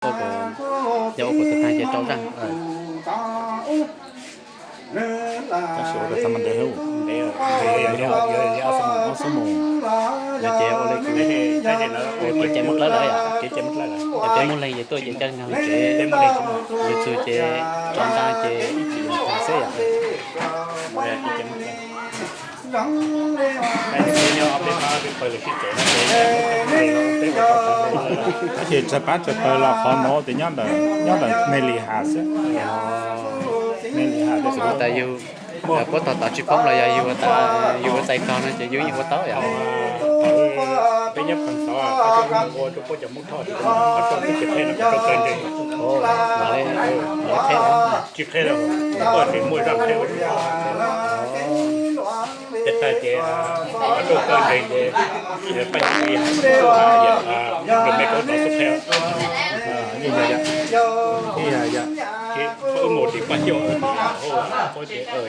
Ua kuv, yog ua kuv tug taag ces rau zaaj. Tab sis ua tau mas ntev, ntev, ob xuab moos, ces ua le kws kev cai Moob Dlawb lawm yom, kev cai Moob Dlawb lawm, peb muaj leej ces tuaj ces caij nkaag tsev, yug txug ces tso nta ces ib chim xwb yom. Tab sis tsawg pab tsawg pawg los qhov nuav tes nyob ntawm, nyob ntawm Mej Lis Has xwb. Mej Lis Has tes xwb tas yug puab tog tod tsi poob los yog yug ua txais tog no ces yug yeej ua tau yom. Peb nyob Phoos Xov ua rau puab cov Moob Thoj, qhov rooj twb tsis qheb no, qhov rooj kawg ntseg. Tsis qheb lawm, tsis muaj zaj qheb. Ces tag ces qhov rooj kawg ntseg ces pab nyob Mej Lis Has, nyob Mej Lis Has xub qheb. Yeej yog, yeej yog, ces pab wb mus tim Paj Xyooj,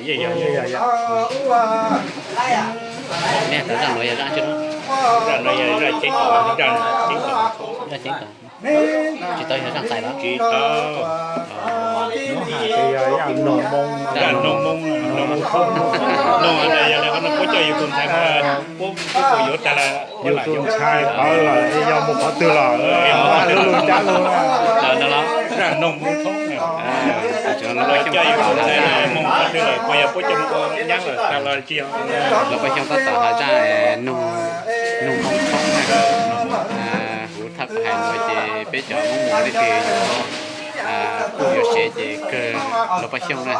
yeej yog, yeej yog. Nej tas zaj nuav yog zaj tsi? Zaj nuav yog zaj ceeb toom, zaj ceeb toom. Tsis tau yog zaj txais los? Tsis tau. Nuav has ces yog zaj noog moo, zaj noog moo, noog moo thoob. Noog has tas yog le qhov no puab coj yug tus ntxhais mas puab, puab yuav tas lawm, yug tus ntxhais pawv lawm, yog mus qhov twg los lub lug cab lug. Zaj noog moo thoob. Puab coj yug tus ntxhais mus qhov twg lawm, puas yog puab coj mus ua nyab lawm tas los tsi yog? Lawv Paj Xyooj tab tom has zaj noog, noog moo thoob na. Huv thaj hais nuav ces peb cov Moob Moos leej twg yuav, yuav sev ces kawg Lawv Paj Xyooj na,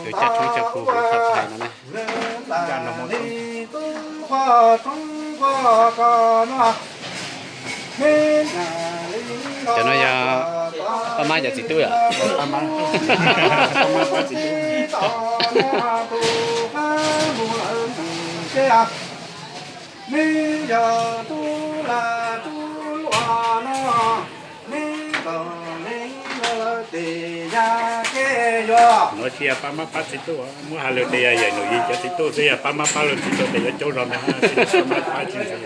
tus coj tshoob coj kug huv thaj hais no na. Cov no yog pab mab cov txiv tub yom? Nuav tsis yog pab mab pab txiv tub, muab has lug tes yog yawm Num Yis cov txiv tub xwb, yog pab mab pab lug txiv tub tes yuav coob zog ntag, tsis yog pab mab pab txiv tub.